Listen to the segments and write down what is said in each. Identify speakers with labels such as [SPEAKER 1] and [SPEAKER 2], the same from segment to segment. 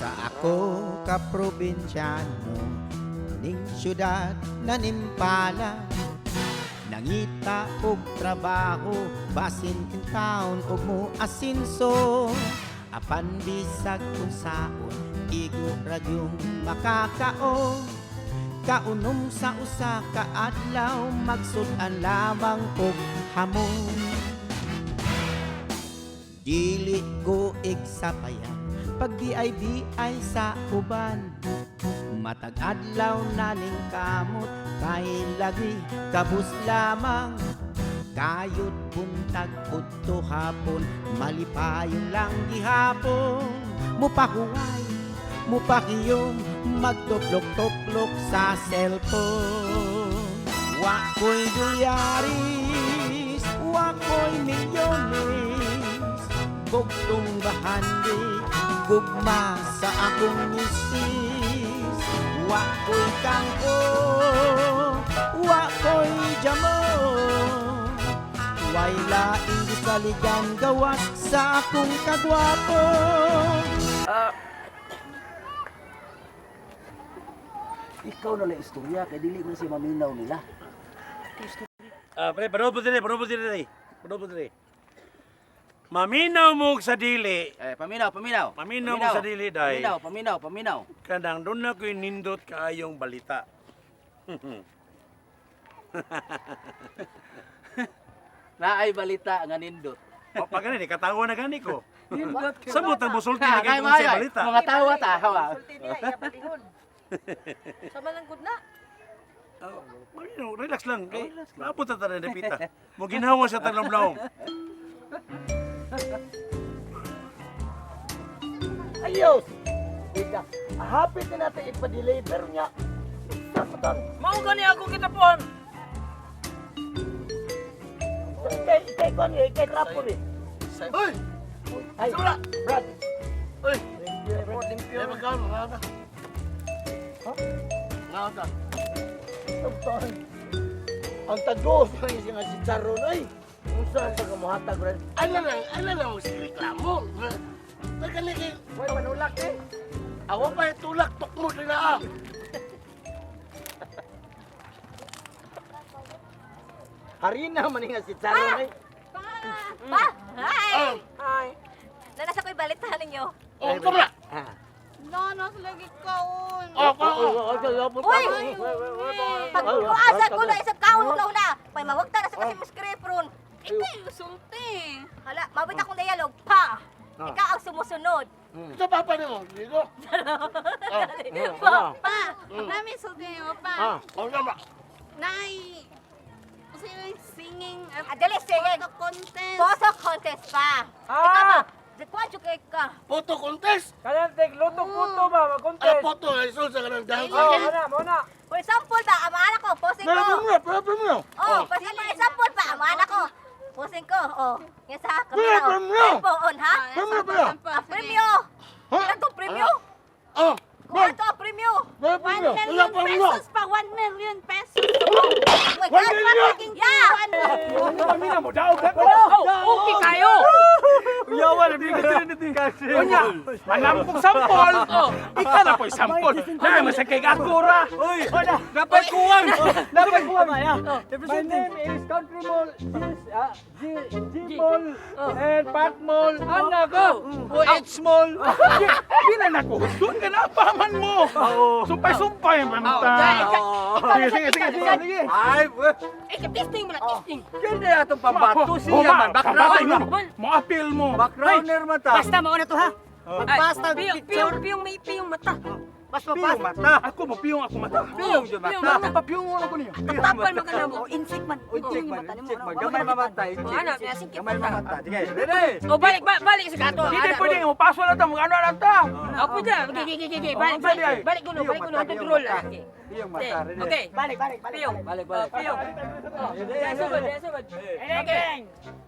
[SPEAKER 1] Sa ako ka probinsyano ning syudad na nimpala, nangita og trabaho basin in town og mo asinso. Apan bisag unsaon, igo ra gyung makakaon. Kaunom sa usa ka adlaw, magsud-an lamang og hamon. Dili ko igsapayan pag bi sa uban. Matag adlaw na ning kamot kay lagi kabus lamang. Kayod buntag udto hapon, malipayon lang gihapon. Mupahuway, mupakiyom, magtuplok-tuplok sa cellphone. Wa ko'y dolyaris, wa ko'y milyones, bugtong bahandi, gugma sa akong misis. Wa ko'y kangko, wa ko'y jamo, way laing gisaligan gawas sa akong kagwapo.
[SPEAKER 2] Ikaw na lang istorya kay dili man siya maminaw nila.
[SPEAKER 3] Ah, pre, panood po dire, panood po dire. Panood po dire. Maminaw mo sa dili.
[SPEAKER 2] Eh, paminaw, paminaw.
[SPEAKER 3] Paminaw mo sa dili, day.
[SPEAKER 2] Paminaw, paminaw, paminaw.
[SPEAKER 3] Kanang doon na ko'y nindot kaayong balita.
[SPEAKER 2] Naay balita nga nindot.
[SPEAKER 3] O, pag ganun, katawa na gani ko.
[SPEAKER 2] Nindot.
[SPEAKER 3] Sa mo tang musulti na kay
[SPEAKER 2] Kay
[SPEAKER 3] kung sa balita.
[SPEAKER 2] Mga tawa ta, hawa.
[SPEAKER 4] Sulti niya, iya balihon. Sa malangkod na.
[SPEAKER 3] Oh, maminaw, relax lang. Kay, maabot na tayo na pita. Mo ginawa sa tanong.
[SPEAKER 5] Ayos! Wait. Hapit na natin ipa-deliver niya. Sasaktan.
[SPEAKER 6] Mao gani ako kita po.
[SPEAKER 5] Kay, kay, kay, kay, kay, rapor eh.
[SPEAKER 2] Hoy!
[SPEAKER 5] Ay, Brad.
[SPEAKER 2] Hoy!
[SPEAKER 5] Limpyo.
[SPEAKER 2] Eh, magkaon, mga ka. Mga ka.
[SPEAKER 5] Ang tagos ng isang nga si Charon ay. Kung saan sa kamuhatag, Brad?
[SPEAKER 7] Ano lang mo si reklamo? Pagkali kay,
[SPEAKER 5] Way, manulak eh.
[SPEAKER 7] awa pa tulak, tukmo na ah.
[SPEAKER 5] Harina man nga si Charon ay.
[SPEAKER 4] Pa! Hi!
[SPEAKER 6] Hi.
[SPEAKER 4] Nanasa ko'y balita ninyo.
[SPEAKER 7] Oh, kamra.
[SPEAKER 6] No, no, lagi kaon.
[SPEAKER 7] Oh, oh, oh.
[SPEAKER 4] Uy! Pag kuasa ko na isang kaon mo na. May mawagta na sa kasi mo script ron.
[SPEAKER 6] Ikaw yung sulti.
[SPEAKER 4] Hala, mabit akong dialog. Pa! Ikaw ang sumusunod.
[SPEAKER 7] Sa papa nimo, dito.
[SPEAKER 4] Pa!
[SPEAKER 6] Pa, nami sulti mo pa.
[SPEAKER 7] Oh, kamra.
[SPEAKER 6] Nay, sino yung singing at
[SPEAKER 4] Ah, dali, singing.
[SPEAKER 6] photo contest.
[SPEAKER 4] Photo contest pa. Ikaw ba? Kwan kay ka.
[SPEAKER 7] Photo contest.
[SPEAKER 8] Kanang tek lutong puto ba
[SPEAKER 7] Ala
[SPEAKER 8] mag-contest.
[SPEAKER 7] photo ay sul sa kanang dahil.
[SPEAKER 8] Oh, ana mo na.
[SPEAKER 4] For example ba, ang mga anak ko, posing ko.
[SPEAKER 7] Pero mo, pero mo.
[SPEAKER 4] Oh, for example ba, ang mga anak ko. Posing ko, oh. Yan sa kamera, oh.
[SPEAKER 7] Premyo!
[SPEAKER 4] Tempo on, ha?
[SPEAKER 7] Premyo, premyo.
[SPEAKER 4] Ang premyo! Ilan tong premyo?
[SPEAKER 7] Oh,
[SPEAKER 4] Kuha to ang premyo!
[SPEAKER 7] pero
[SPEAKER 6] 1
[SPEAKER 7] mo. Wala
[SPEAKER 6] million
[SPEAKER 7] pa mo.
[SPEAKER 6] pesos pa, 1 million pesos.
[SPEAKER 4] Oh my God!
[SPEAKER 7] 1 million!
[SPEAKER 4] Yeah!
[SPEAKER 3] Paminaw mo, daog na ko.
[SPEAKER 6] Okay kayo.
[SPEAKER 8] Yawa na bigay kasi.
[SPEAKER 3] Unya, manampog sampol. Ika na po'y sampol. Na, masakay ka akura.
[SPEAKER 8] Uy,
[SPEAKER 3] Dapat kuwang.
[SPEAKER 8] dapat kuha maya. My name is Country Mall, G, G, G Mall and Park Mall. Ana ko.
[SPEAKER 3] O H Mall. Di na nakuhusgon ka na, paman mo. Sumpay-sumpay man ta. Sige, sige, sige, sige, sige.
[SPEAKER 8] Ay,
[SPEAKER 6] Ikaw, testing mo na, testing.
[SPEAKER 8] kini atong pambato siya man.
[SPEAKER 3] Background
[SPEAKER 8] Background.
[SPEAKER 3] mo. Mo appeal mo.
[SPEAKER 8] Backgrounder man ta.
[SPEAKER 6] Basta mauna to ha.
[SPEAKER 2] Basta
[SPEAKER 6] Piyong, piyong, piyong, may piyong mata.
[SPEAKER 8] Piyong mata.
[SPEAKER 3] Ako mo piyong ako mata.
[SPEAKER 8] Piyong jud mata.
[SPEAKER 3] Papiyong ako niyo.
[SPEAKER 6] Tapal mo ka na mo. Insect man.
[SPEAKER 8] Uy, check man, check man. Gamay mamata, check.
[SPEAKER 6] Oh, ano, singkit
[SPEAKER 8] Gamay
[SPEAKER 6] mata.
[SPEAKER 8] mamata. Sige, ready.
[SPEAKER 6] O, balik, balik sa gato.
[SPEAKER 3] Hindi pwede mo paso na ta, mag ano lang ta.
[SPEAKER 6] Oh, pwede. Okay, okay, okay. Balik, balik, balik gulo, balik gulo. Ito roll. Okay.
[SPEAKER 8] Piyong mata, ready.
[SPEAKER 6] Okay.
[SPEAKER 5] Balik, balik, balik.
[SPEAKER 6] Piyong.
[SPEAKER 8] Balik, balik.
[SPEAKER 6] Oh, Piyong. Oh, sugod, sugod. Okay.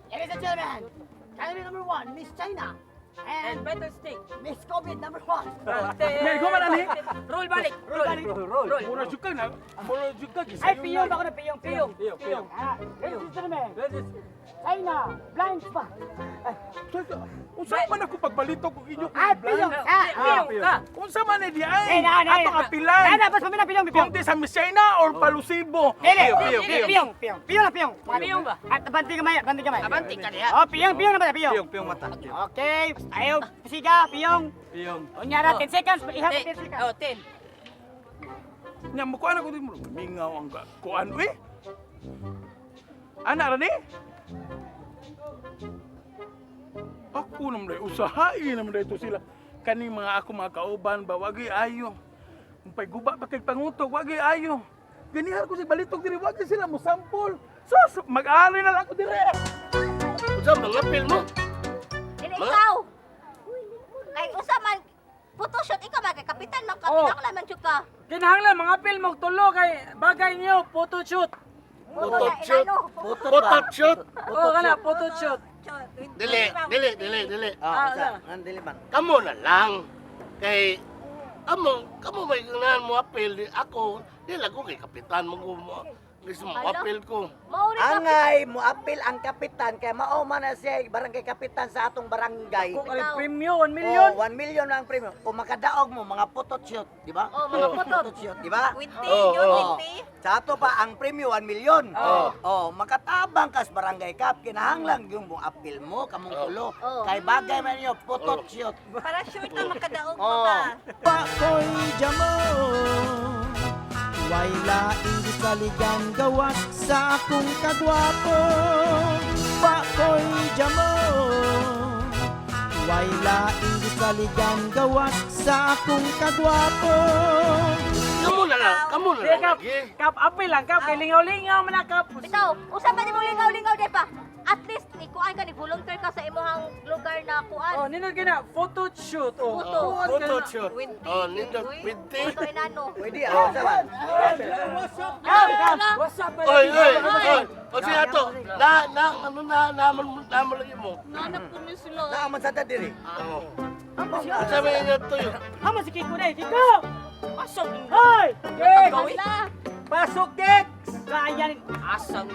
[SPEAKER 5] Ladies and gentlemen, candidate number 1, Miss China.
[SPEAKER 6] And battle stick.
[SPEAKER 4] Miss COVID number 1.
[SPEAKER 3] May ko man ani.
[SPEAKER 6] Roll balik. Roll.
[SPEAKER 8] Roll.
[SPEAKER 6] Roll.
[SPEAKER 3] Mura jud ka na. Mura jud ka
[SPEAKER 9] Ay, piyong ba ko na piyong? Piyong.
[SPEAKER 8] Piyong, piyong.
[SPEAKER 9] Ah, register me. China, blind spot.
[SPEAKER 3] Unsa man ako pagbalito kung inyo
[SPEAKER 9] Ay, piyong. Ah,
[SPEAKER 6] Piyong ka.
[SPEAKER 3] Unsa man ni di ay?
[SPEAKER 9] Eh, na, na,
[SPEAKER 3] Atong
[SPEAKER 9] na.
[SPEAKER 3] apilan.
[SPEAKER 9] Na, na, basta pamina, piyong, piyong.
[SPEAKER 3] Kung di sa Miss China or Palusibo.
[SPEAKER 9] Dili,
[SPEAKER 8] Piyong,
[SPEAKER 9] piyong, piyong, piyong. Piyong na, piyong.
[SPEAKER 6] Piyong ba?
[SPEAKER 9] At abanti kamay, abanti kamay.
[SPEAKER 6] Abanti ka diha.
[SPEAKER 9] Oh, piyong, piyong na ba, piyong.
[SPEAKER 8] Piyong, piyong mata.
[SPEAKER 9] Okay, ayaw, siga, piyong.
[SPEAKER 8] Piyong.
[SPEAKER 9] Unya na, 10 seconds, ihap 10 seconds.
[SPEAKER 6] Oh, 10.
[SPEAKER 3] Nya mo kuan ako di mo mingaw ang kuan uy. Ana ra ni? Ako naman day usahain naman day to sila. Kaning mga ako mga kauban ba wagi ayo. Umpay guba pa kay pangutog wagi ayo. Ganihar ko si balitog diri wagi sila mo sampol. Sus, mag-ari na lang ako dire.
[SPEAKER 7] Unsa mga apil mo?
[SPEAKER 4] Dili ikaw. Kay usa man photoshoot ikaw ba kay kapitan man
[SPEAKER 8] Oh.
[SPEAKER 4] kapitan lang man jud ka.
[SPEAKER 8] Kinahanglan mga apil mo tulo kay bagay niyo photoshoot.
[SPEAKER 4] Photoshoot.
[SPEAKER 7] Photoshoot.
[SPEAKER 8] Oh, kana photoshoot.
[SPEAKER 7] Dili, dili, dili, dili.
[SPEAKER 5] Ah, unsa? Ngan dili man.
[SPEAKER 7] Kamo na lang. Kay amo, kamo may ganahan mo apil di ako, di lang ko kay kapitan mo ko mo. Gusto mo
[SPEAKER 4] Ala.
[SPEAKER 7] apil ko.
[SPEAKER 4] Mauri ka.
[SPEAKER 5] Angay moapil ang kapitan kay mao man na siya barangay kapitan sa atong barangay.
[SPEAKER 8] Kung ang premyo 1 million.
[SPEAKER 5] Oh, 1 million na ang premyo. Kung makadaog mo mga photoshoot, di ba?
[SPEAKER 4] Oh, mga photo.
[SPEAKER 5] Photoshoot, di ba?
[SPEAKER 4] With
[SPEAKER 7] Oh,
[SPEAKER 4] yun,
[SPEAKER 7] oh.
[SPEAKER 4] with
[SPEAKER 5] Sa ato pa ang premyo 1 million.
[SPEAKER 7] Oh.
[SPEAKER 5] Oh, makatabang kas barangay kap kinahanglan yung mong apil mo kamong tulo.
[SPEAKER 4] Oh.
[SPEAKER 5] Kay bagay man niyo photoshoot.
[SPEAKER 4] Para sure na makadaog mo
[SPEAKER 5] Oh.
[SPEAKER 4] ba?
[SPEAKER 1] Pakoy jamo. Way laing gisaligan gawas sa akong kagwapo. Pakoy jamo. Way laing gisaligan gawas sa akong kagwapo.
[SPEAKER 7] Kamo na lang, kamo na
[SPEAKER 8] Di
[SPEAKER 7] lang.
[SPEAKER 8] kap,
[SPEAKER 7] lagi.
[SPEAKER 8] kap apil lang kap kay lingaw-lingaw man na kap.
[SPEAKER 4] Bitaw, usa pa nimo lingaw-lingaw di pa. At least ni kuan ka ni volunteer ka sa imong lugar na kuan.
[SPEAKER 8] Oh, nindot kay na photoshoot. Oh.
[SPEAKER 4] Photo.
[SPEAKER 7] Photoshoot.
[SPEAKER 4] With
[SPEAKER 7] Oh, nindot with tea.
[SPEAKER 4] Photo inano.
[SPEAKER 5] Pwede ah, unsa man?
[SPEAKER 8] Kap, kap. What's up?
[SPEAKER 7] Oy, oy, oy. O siya ato, na na ano na naman naman lagi mo.
[SPEAKER 4] Nanap ko ni sila.
[SPEAKER 5] Naa man sa ta diri.
[SPEAKER 7] Oo. Unsa may inyo tuyo?
[SPEAKER 9] Amo si Kiko na, Kiko!
[SPEAKER 6] Asam.
[SPEAKER 9] Hoy!
[SPEAKER 8] Kek!
[SPEAKER 4] Wala.
[SPEAKER 8] Pasok kek!
[SPEAKER 9] Kaya
[SPEAKER 6] Asam.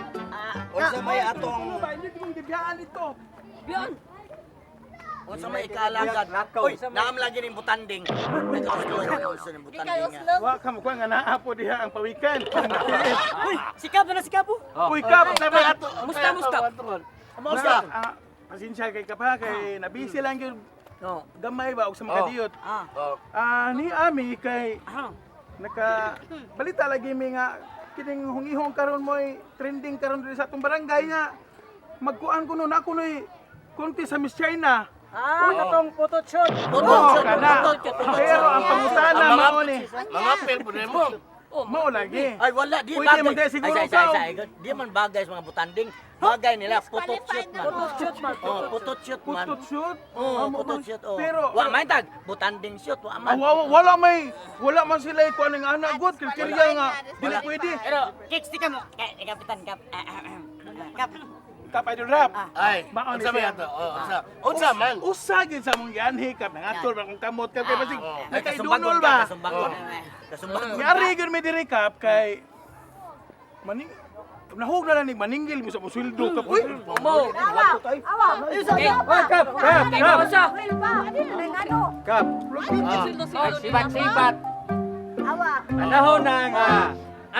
[SPEAKER 5] Unsa may atong
[SPEAKER 3] Ano ba inyo kung gibiyaan ito?
[SPEAKER 6] Biyon.
[SPEAKER 5] unsa may ikaalagad? Uy, naam lagi ning butanding. Nag-oslo ning
[SPEAKER 4] Di kayo
[SPEAKER 5] butanding. nga.
[SPEAKER 4] slug.
[SPEAKER 3] Wa ka mo kuan nga naa po diha ang pawikan.
[SPEAKER 9] Uy, sikap na sikap po.
[SPEAKER 3] Uy kap,
[SPEAKER 7] Sabi ato,
[SPEAKER 6] Musta, musta?
[SPEAKER 3] Musta? Ah, pasensya kay kap ha, kay nabisi lang gyud
[SPEAKER 5] No.
[SPEAKER 3] gamay ba og sa makadiyot.
[SPEAKER 9] Ah.
[SPEAKER 7] Oh.
[SPEAKER 3] Ah, ni ami kay naka balita lagi mi nga kining hungihong karon mo'y trending karon diri sa atong barangay nga magkuan kuno na kuno'y konti sa Miss China.
[SPEAKER 8] Ah, katong photoshoot.
[SPEAKER 3] Oh, kana. Pero ang pangutana
[SPEAKER 7] Ang mga-
[SPEAKER 3] mao ni.
[SPEAKER 7] Mga apil po mo.
[SPEAKER 3] Mao lagi.
[SPEAKER 5] Ay wala di
[SPEAKER 3] Pwede
[SPEAKER 5] bagay.
[SPEAKER 3] man tayo siguro
[SPEAKER 5] Ay,
[SPEAKER 3] ka,
[SPEAKER 5] ay, ay, ay, Di man bagay sa mga butanding. Bagay nila photoshoot man.
[SPEAKER 8] Photoshoot man.
[SPEAKER 5] Oh, photoshoot man.
[SPEAKER 3] Putut shoot.
[SPEAKER 5] Oh,
[SPEAKER 3] Ah, mao man.
[SPEAKER 5] photoshoot oh.
[SPEAKER 3] Pero
[SPEAKER 5] wa man tag butanding shoot wa
[SPEAKER 3] Ah,
[SPEAKER 5] man.
[SPEAKER 3] wala may wala man sila kuan ng anak god kriteria nga dili pwede.
[SPEAKER 9] Pero, Kicks, di ka mo. Kay, kapitan, kap. Ah, ah, ah. Kap.
[SPEAKER 3] Kap Idol Rap.
[SPEAKER 7] Ay,
[SPEAKER 3] Mao ni
[SPEAKER 7] unsa may
[SPEAKER 3] siya.
[SPEAKER 7] ato? Oh, unsa? Unsa man?
[SPEAKER 3] Usa gyud sa mong gianhi kap nangatol ba kung kamot kap kay basig
[SPEAKER 5] Ay,
[SPEAKER 3] nakaidunol
[SPEAKER 5] ka,
[SPEAKER 3] ba.
[SPEAKER 5] kasumbagon. Kasumbagon.
[SPEAKER 3] Yari gyud mi diri kap kay maning nahug na lang ni maningil mo sa mo sweldo kap. Uy,
[SPEAKER 6] Mo.
[SPEAKER 4] Awa. Awa.
[SPEAKER 8] Oy, kap, kap,
[SPEAKER 6] Kay
[SPEAKER 8] kap.
[SPEAKER 6] usa.
[SPEAKER 4] Ba. Ano?
[SPEAKER 8] Kap.
[SPEAKER 6] Sibat, sibat.
[SPEAKER 4] Awa.
[SPEAKER 8] Panahon na nga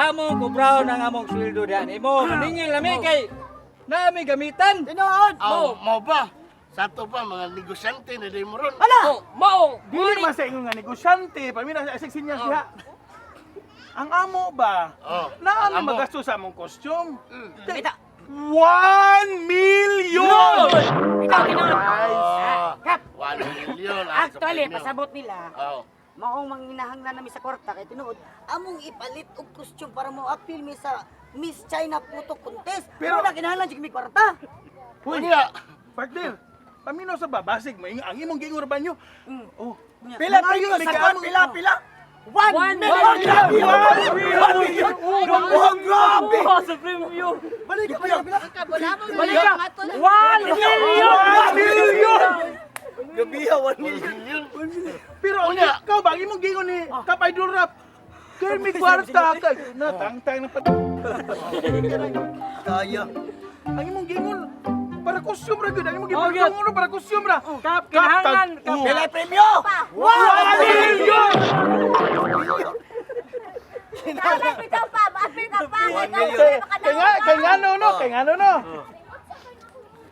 [SPEAKER 8] among kubraw ng among sweldo diyan. Imo maningil lami kay naami gamitan.
[SPEAKER 9] Tinuod!
[SPEAKER 7] Aw, mao ba? Sa ato pa mga negosyante na di mo ron.
[SPEAKER 6] Oh, mao.
[SPEAKER 3] dili man sa ingon nga negosyante, pamina sa asig sinyas diha. Ang amo ba?
[SPEAKER 7] Oh,
[SPEAKER 3] Na
[SPEAKER 7] ang
[SPEAKER 3] ami
[SPEAKER 7] amo.
[SPEAKER 3] magasto sa among costume.
[SPEAKER 9] Bita.
[SPEAKER 3] 1 million!
[SPEAKER 9] Ikaw, tinuod.
[SPEAKER 7] Oh,
[SPEAKER 9] Kap.
[SPEAKER 7] 1 million. ah, sa
[SPEAKER 9] Actually,
[SPEAKER 7] premyo.
[SPEAKER 9] pasabot nila.
[SPEAKER 7] Oh.
[SPEAKER 9] Maong manginahanglan nami sa kwarta kay tinuod among ipalit og costume para mo appeal mi sa Miss China Photo Contest.
[SPEAKER 3] Pero-
[SPEAKER 9] Pero na kinahanglan jud mi kwarta.
[SPEAKER 3] Uy,
[SPEAKER 7] Unya.
[SPEAKER 3] partner, paminaw sa babasig mo, ang imong giingon ba nyo? Oh,
[SPEAKER 5] Pila
[SPEAKER 3] Mangayo,
[SPEAKER 5] pila
[SPEAKER 3] may
[SPEAKER 5] sa
[SPEAKER 3] kaamong-
[SPEAKER 5] pila pila.
[SPEAKER 9] 1 million.
[SPEAKER 5] One million. Oh, grabe.
[SPEAKER 8] Oh, sa premyo.
[SPEAKER 5] Balik ka, balik ka.
[SPEAKER 4] Wala mo
[SPEAKER 8] Balik ka. 1 million.
[SPEAKER 3] 1 million!
[SPEAKER 5] Gabiha, 1 million.
[SPEAKER 3] Pero ang ikaw ba, ang imong gingon ni Kap Idol Rap, kay may kwarta ka. Na, tangtang na pa.
[SPEAKER 5] Kaya.
[SPEAKER 3] Ang imong gingon, para kosyum ra gyud. Ang imong
[SPEAKER 6] Oh,
[SPEAKER 3] gingon,
[SPEAKER 6] gyud.
[SPEAKER 3] para kosyum ra.
[SPEAKER 6] Kap, kinahanglan, kap.
[SPEAKER 3] Oh.
[SPEAKER 5] Pilay premyo!
[SPEAKER 3] 1 million!
[SPEAKER 4] Tama bitaw pa, maapil ka pa.
[SPEAKER 3] Kay nga no, no, kay nga no, no.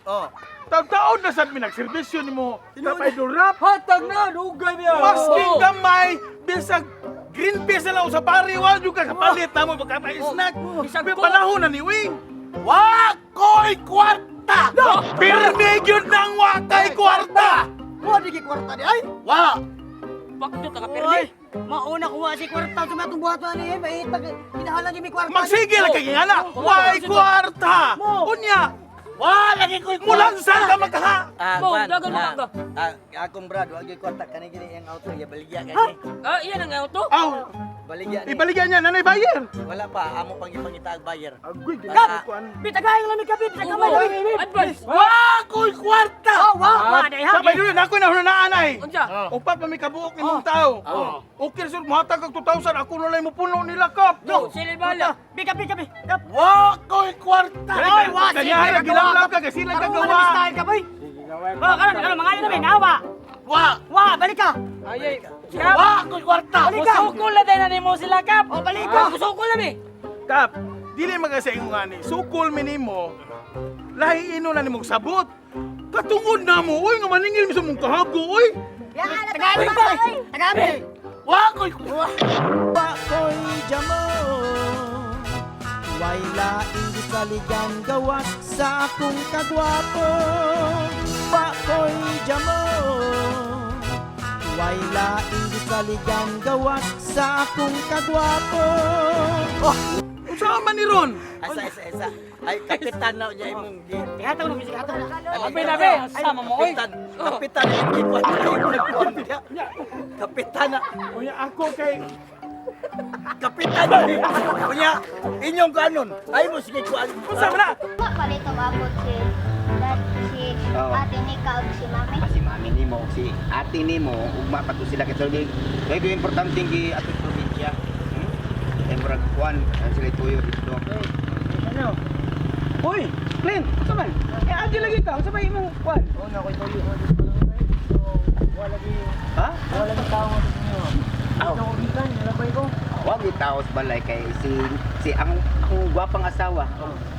[SPEAKER 5] Oh.
[SPEAKER 3] Taon-taon na sad mi nagserbisyo nimo Kap Idol Rap.
[SPEAKER 8] Hatag na, lugay niya.
[SPEAKER 3] Masking gamay, bisag green peas na lang sa pari, wa jud ka kapalit na mo baka pa snack.
[SPEAKER 6] Bisag
[SPEAKER 3] Pero
[SPEAKER 6] ko.
[SPEAKER 3] panahon na ni Wing.
[SPEAKER 7] Wa ko'y kwarta!
[SPEAKER 3] Pirmi gyud nang wa kay kwarta.
[SPEAKER 9] Mo di kwarta di ay.
[SPEAKER 7] Wa!
[SPEAKER 6] Bakto ka pirmi.
[SPEAKER 9] Mauna kuha si kwarta sa matong buhaton ani eh, mahitag kinahalan gyud mi kwarta.
[SPEAKER 3] Magsige lang kay ngana, way kwarta. Unya,
[SPEAKER 7] Wa lagi ko'y kwarta!
[SPEAKER 3] mulansan ka magkaha.
[SPEAKER 5] Ah,
[SPEAKER 6] Mo,
[SPEAKER 5] kwan,
[SPEAKER 6] dagan mo
[SPEAKER 5] ah,
[SPEAKER 6] ka.
[SPEAKER 5] Ah, akong brad, wag gyud kwarta kani gini ang auto ya baligya kani.
[SPEAKER 6] Ah, iyan ang auto.
[SPEAKER 3] Aw,
[SPEAKER 5] Baligya ni.
[SPEAKER 3] ibaligyan niya nanay buyer.
[SPEAKER 5] Wala pa amo pang ipangita ang buyer.
[SPEAKER 3] Agoy,
[SPEAKER 5] Ah,
[SPEAKER 9] Bitagayon lang mi kape, bitag kamay lang mi.
[SPEAKER 6] Advance.
[SPEAKER 7] Wa ko'y kwarta!
[SPEAKER 9] Oh, wa wa di ha.
[SPEAKER 3] Sabay dulu, nako na hunanaan ay.
[SPEAKER 6] Unsa?
[SPEAKER 3] Upat pa may kabuok imong tao. Okay sir, muhatag kag 2,000, ako na lang mo puno nila kap.
[SPEAKER 6] No, sila bala.
[SPEAKER 9] Bi kape kape.
[SPEAKER 7] Wa ko'y kwarta!
[SPEAKER 3] Oy, wa kanya gilamlam ka kasi lang
[SPEAKER 9] Karuan
[SPEAKER 3] kagawa.
[SPEAKER 9] na style ka boy. Oh, karon karon mangayo na mi nawa.
[SPEAKER 7] Wa!
[SPEAKER 9] Wa, balik ka.
[SPEAKER 6] Ay, ay. Kap.
[SPEAKER 7] Wa ko'y kwarta!
[SPEAKER 6] Musukol na din na nimo sila, Kap.
[SPEAKER 9] Oh, balik ka.
[SPEAKER 6] Musukol na mi.
[SPEAKER 3] Kap, dili mga sa ingon ani, sukol minimo. Lahi ino na nimong sabot. Katungod na mo, oy nga maningil mi sa mong kahago, oy.
[SPEAKER 9] Tagami pa. Tagami.
[SPEAKER 7] Wa ko'y kwarta!
[SPEAKER 1] Wa ko'y jamo. Way laing gisaligan gawas sa akong kagwapo. Wa ko'y jamo. Way laing gisaligan gawas sa akong kagwapo. Oh,
[SPEAKER 3] Unsa man ni ron?
[SPEAKER 5] Asa asa asa. Ay kapitan na niya imong gi.
[SPEAKER 9] Ihatag na mi hatag na.
[SPEAKER 6] Abi na be, sama mo oy.
[SPEAKER 5] Kapitan, kapitan na imong kwarta. Kapitan na,
[SPEAKER 3] Unya ako kay
[SPEAKER 5] kapitan na. Unya, inyong kanon. Ay mo sige kuan.
[SPEAKER 3] unsa man na?
[SPEAKER 4] Wa palito maabot si dad, si
[SPEAKER 10] Oo.
[SPEAKER 4] ate Nika ug si mami.
[SPEAKER 10] Ah, si mami nimo, si ate nimo, ugma pa to sila kay so, di kay do importante gi atong probinsya. Kay murag kuan, ang sila tuyo dito.
[SPEAKER 8] Ano? Uy, Clint, unsa man? Eh, agi lagi ka, unsa may imong kuan?
[SPEAKER 2] Oo na ko'y tuyo. So, wala lagi,
[SPEAKER 10] Ha?
[SPEAKER 2] wala lagi tao sa inyo.
[SPEAKER 10] Aw.
[SPEAKER 2] Ito ko gikan, nalabay ko.
[SPEAKER 10] Wag itaos balay kay si si ang akong gwapang asawa,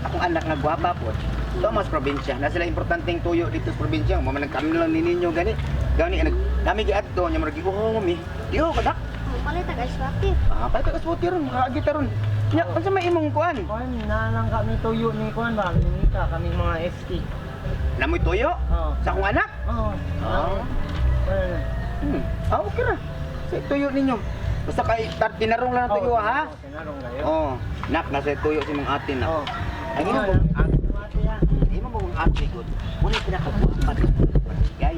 [SPEAKER 10] akong anak nga gwapa po. Thomas probinsya. Na sila importanteng tuyo dito sa probinsya. Mo man kami lang ni ninyo gani. Gani nag nami giadto nya murag giuhong mi. Diho ka dak.
[SPEAKER 4] Palit tag ice water.
[SPEAKER 10] Ah, palit ka sa ron, makaagi ta ron. Nya, unsa may imong kuan?
[SPEAKER 2] Kuan, na lang kami tuyo ni Kuan ba? Ni Nika, kami mga ST.
[SPEAKER 10] Namoy tuyo
[SPEAKER 2] Oo.
[SPEAKER 10] sa akong anak.
[SPEAKER 2] Oo.
[SPEAKER 10] Ah.
[SPEAKER 2] Wala na.
[SPEAKER 10] Ah, okay ra. Sa tuyo ninyo. Basta kay tinarong lang ang tuyo ha.
[SPEAKER 2] Oo, Tinarong kayo.
[SPEAKER 10] Oh, nak nasa tuyo si mong ate na.
[SPEAKER 2] Oo.
[SPEAKER 10] Ay, imo mo
[SPEAKER 2] Ate ha.
[SPEAKER 10] imo mo ate gud. Muna pinakagwapa dito. Gay.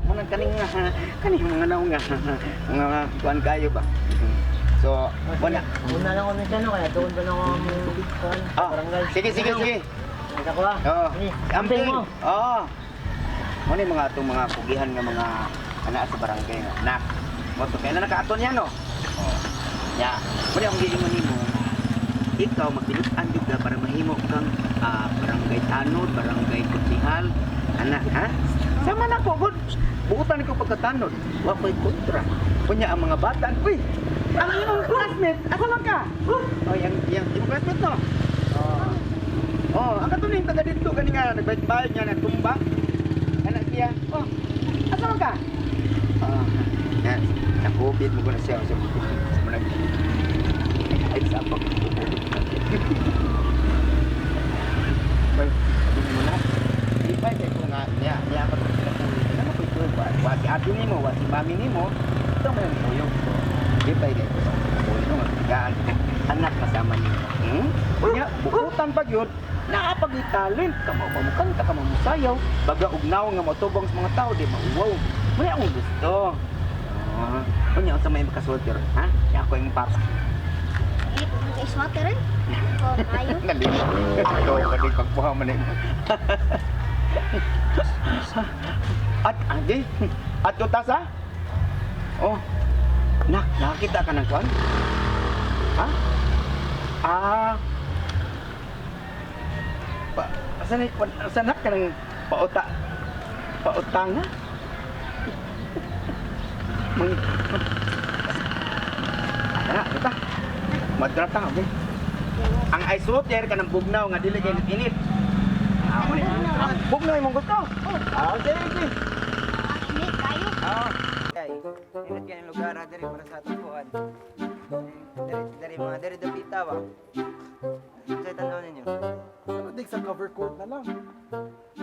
[SPEAKER 10] Muna kaning nga kaning mga naong nga mga kuan kayo ba. So, wala.
[SPEAKER 2] Una lang kami sa ano, kaya doon pa lang kami kuan,
[SPEAKER 10] Ah,
[SPEAKER 2] barangay.
[SPEAKER 10] sige sige sige.
[SPEAKER 2] Kita ko ah.
[SPEAKER 10] Oo.
[SPEAKER 2] Sige,
[SPEAKER 10] Amping.
[SPEAKER 2] amping mo.
[SPEAKER 10] Oo. Muna yung mga atong mga pugihan nga mga anak sa barangay nga. Nak. Mo to kay na nakaaton yan no. Oh. Ya, muna akong giingon nimo. Ikaw magtinud-an jud ka para mahimo kang barangay tanod, barangay konsehal, anak ha? Sama na ko gud. Buutan ko pagkatanod. Wa ko'y kontra. Kunya ang mga bata, uy, ang imong classmate, asa man ka? Huh? Oh, yang yang imong classmate no. Oh. Oh, ang katuning taga dito gani nga nagbayad nga nagtumba. Anak siya. Oh. Asa man ka? Ah, yan. Na COVID mo na siya sa mo nag ay sa pag Bay, sabi mo na. Di ba kay ko nga niya niya pa ko sila kulit. Ano ko ito ba? Wa si ate nimo, wa si mami nimo. Ito man ang kuyog ko. Di ba kay ko sa kulit no gaan anak kasama nimo. Unya, bukutan pa gyud. Naapag talent ka mo mamukanta ka mamusayaw baga ugnaw nga motubong sa mga tao di mauwaw. Muna akong gusto. Ah, unya unsa may makasulti ron, ha? Ya ako yung papa.
[SPEAKER 4] Di ko mag ice water eh. Ko kayo.
[SPEAKER 10] Nalimot. Ikaw ka di pagpuha man nimo. At agi, at ta sa? Oh. Nak, nakakita ka ng kwan? Ha? Ah. Pa, saan, saan ka ng pauta? Pautang na? Mang... Tara, ta. Madrap ta, okay. Ang ice water ka ng bugnaw nga dili kay init. Ah, mo ni. Ah, bugnaw imong gusto. Ah, okay, okay.
[SPEAKER 4] Init kayo.
[SPEAKER 1] Ay, init kayong lugar ha, diri para sa atong kuan. Diri, diri mga diri dapita ba. Unsay tan-aw ninyo?
[SPEAKER 11] Ano dig sa cover court na lang.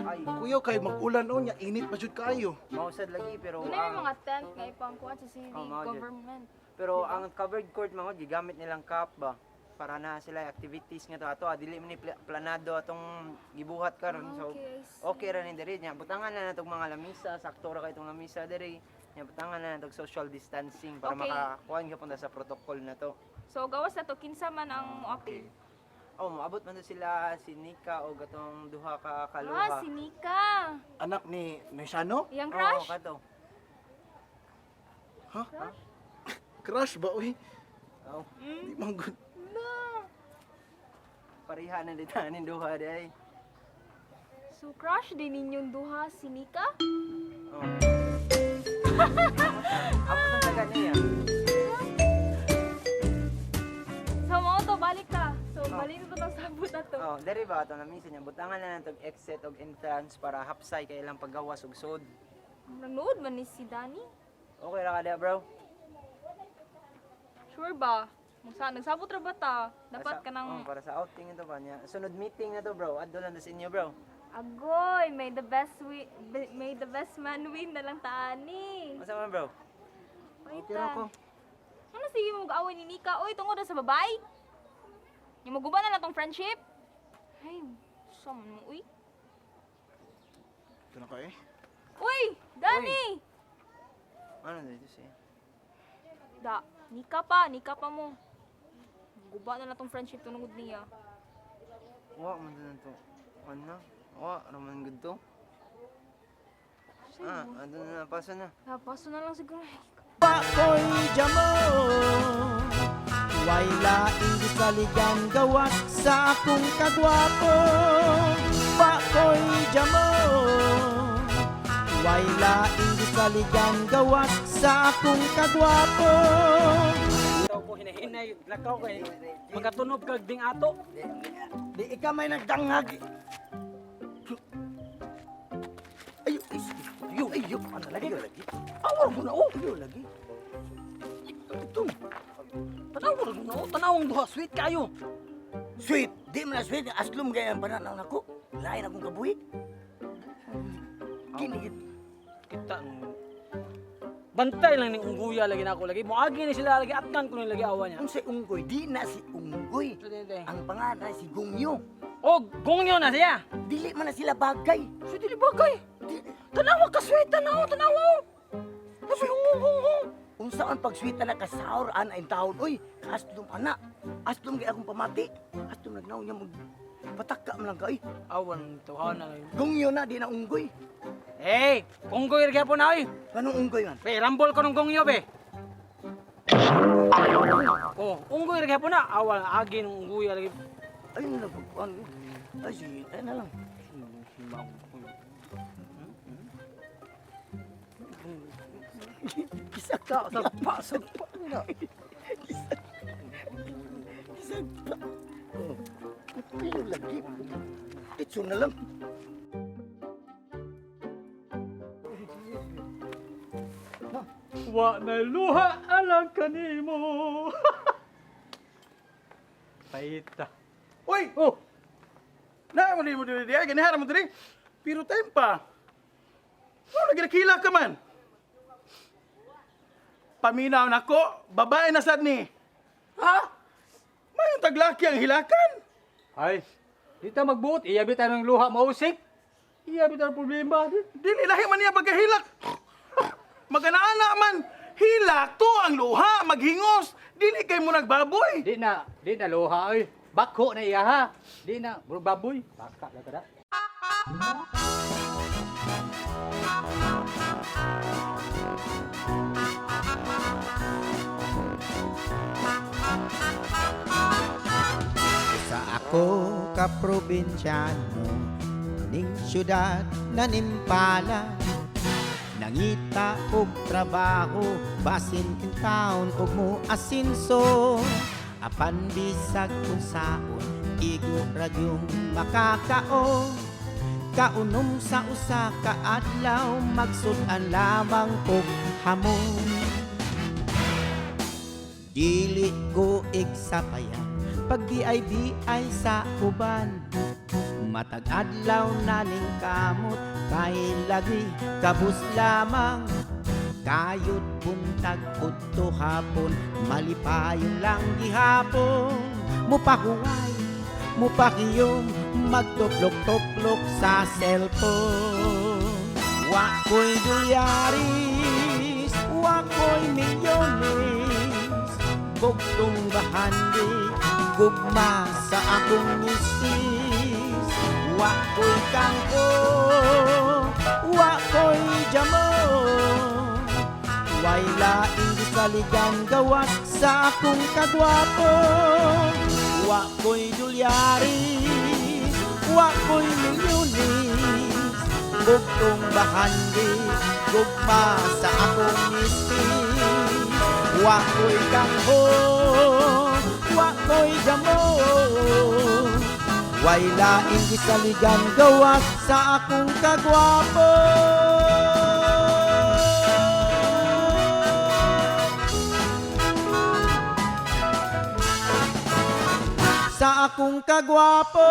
[SPEAKER 1] Ay,
[SPEAKER 11] Kuya kay mag-ulan o nya init pa jud kaayo.
[SPEAKER 1] mausad lagi pero
[SPEAKER 12] Doon na
[SPEAKER 1] ang
[SPEAKER 12] yung mga tent nga ipangkuan sa city
[SPEAKER 1] Oh, mao jud.
[SPEAKER 12] government.
[SPEAKER 1] pero ang covered court mga gigamit nilang cup ba para na sila activities nga to ato ah, dili man ni planado atong gibuhat karon, so
[SPEAKER 12] Okay, I see.
[SPEAKER 1] okay ra ni diri nya, butangan na natong mga lamisa, sakto ra kay itong lamisa diri nya, butangan na natong social distancing para
[SPEAKER 12] Okay.
[SPEAKER 1] makakuan ka punta sa protocol na to.
[SPEAKER 12] So gawas na to kinsa man ang moapil.
[SPEAKER 1] Oh, moabot man to sila si Nika o gatong duha ka kaluha.
[SPEAKER 12] Ah, si Nika.
[SPEAKER 11] Anak ni Nishano?
[SPEAKER 12] Iyang
[SPEAKER 1] Oo,
[SPEAKER 12] crush?
[SPEAKER 1] kato.
[SPEAKER 11] Ha? Crush ba uy?
[SPEAKER 1] Oh,
[SPEAKER 11] Di man good.
[SPEAKER 1] pareha na dito aning duha di ay.
[SPEAKER 12] So crush din ninyong duha si Nika?
[SPEAKER 1] Oh. Abot na sa ganiya.
[SPEAKER 12] So mao to balik ka. So balik na to tong sabot na to.
[SPEAKER 1] Oh, diri ba ato namisa niya, butangan na natong exit og entrance para hapsay kay ilang paggawas og sud.
[SPEAKER 12] Nanood man ni si Danny.
[SPEAKER 1] Okay ra ka diha, bro.
[SPEAKER 12] Sure ba? Magsa nagsabot ra ba ta? Dapat
[SPEAKER 1] Sa-
[SPEAKER 12] ka nang
[SPEAKER 1] oh, para sa outing ito ba niya. Sunod meeting na to, bro. Adto lang to sa inyo, bro.
[SPEAKER 12] Agoy, may the best man win na lang taani.
[SPEAKER 1] Unsa man, bro?
[SPEAKER 12] Wait
[SPEAKER 1] Okay ra ko.
[SPEAKER 12] Ano sige mo mag-away ni Nika? Oy, tungod na sa babae. Yung maguba na lang tong friendship. Ay, sa man mo, uy.
[SPEAKER 11] Ito na ka eh.
[SPEAKER 12] Uy, Danny!
[SPEAKER 1] Ano dito siya?
[SPEAKER 12] Da, Nika pa mo. Guba na lang tong friendship tungod niya.
[SPEAKER 1] Wa man to na to. Ano? Wa ra man gud to. Ah, adto na paso na.
[SPEAKER 12] Ah, paso na lang siguro. Ay,
[SPEAKER 1] Pakoy jamo.
[SPEAKER 8] Way laing gisaligan gawas sa akong kagwapo. Pakoy jamo. Way laing gisaligan gawas sa akong kagwapo.
[SPEAKER 6] Ikaw ko hinahinay, lakaw kay makatunob kag ding ato.
[SPEAKER 5] Di ikaw may nagdanghag. Ayo, ayo, ayo, ano lagi? Lagi.
[SPEAKER 3] Awar ko na oh.
[SPEAKER 5] Ayo lagi.
[SPEAKER 3] Ito. Tanaw ko na oh, tanawang duha sweet kayo.
[SPEAKER 5] Sweet, di man na sweet, aslom gaya ang pananaw nako. Lain akong kabuhi. Kini
[SPEAKER 6] Kita no. Bantay lang ning ungguya lagi nako lagi. Moagi ni sila lagi atkan ko ni lagi awa niya.
[SPEAKER 5] Ang si Unggoy, di na si Unggoy. Ang pangalan si Gungyo.
[SPEAKER 6] Oh, gongyo na siya.
[SPEAKER 5] Dili man na sila bagay.
[SPEAKER 6] So dili bagay. Tanawa ka sweet, tanawa, tanawa. Sabi hung hung hung.
[SPEAKER 5] Unsa ang pagswita na kasaur ana in taon oy, kaaslom ana. Aslom kay akong pamati. Aslom nagnaw niya mag pataka man lang ka oy.
[SPEAKER 6] Awan tuhan na lang.
[SPEAKER 5] Gungyo na di na Unggoy.
[SPEAKER 6] Hey, kunggoy ra gyapon na oy.
[SPEAKER 5] Anong Unggoy man?
[SPEAKER 6] Be, rambol ko nung gongyo be. Oh, unggoy ra gyapon na. Awan agi nung unggoy lagi.
[SPEAKER 5] Ay na lang ano. Ay sige, ay na lang. Isa ka,
[SPEAKER 6] Sagpa, sagpa nila.
[SPEAKER 5] isa pa. Oh. Pilo lagi. Ditso na lang.
[SPEAKER 8] Wa na luha alang kanimo.
[SPEAKER 3] Paita. Uy! Oh! Na mo mo diri diay ganihara mo diri. Pero time pa. Ano nagkila ka man? Paminaw nako, babae na sad ni. Ha? Mayong taglaki ang hilakan.
[SPEAKER 8] Ay, di ta magbuot, iyabi tayo ng luha mausik. Iyabi tayo ng problema.
[SPEAKER 3] Dili lahi man niya pagkahilak. Maganaana man. Hilak to ang luha, maghingos. Dili kay mo nagbaboy.
[SPEAKER 8] Di na luha oy. Bakho na iya ha. Di na, murag baboy. Baka lang kada.
[SPEAKER 13] Sa ako ka probinsyano ning syudad na nimpala, nangita og trabaho basin taon og mo asinso, apan bisag unsaon igo ra gyung makakaon. Kaunom sa usa ka adlaw, magsud-an lamang og hamon. Dili ko igsapayan pag BIBI sa uban. Matag adlaw na ning kamot kay lagi kabus lamang. Kayod buntag udto hapon, malipayon lang gihapon. Mupahuway, mupakiyom, magtuplok-tuplok sa cellphone. Wa ko'y dolyaris, wa ko'y milyones, bugtong bahandi, gugma sa akong misis. Wa ko'y kangko, wa ko'y jamo, way laing gisaligan gawas sa akong kagwapo. Wa ko'y dolyaris, wa ko'y milyones, bugtong bahandi, gugma sa akong misis. Wa ko'y kangko, wa ko'y jamo, way laing gisaligan gawas sa akong kagwapo. Sa akong kagwapo.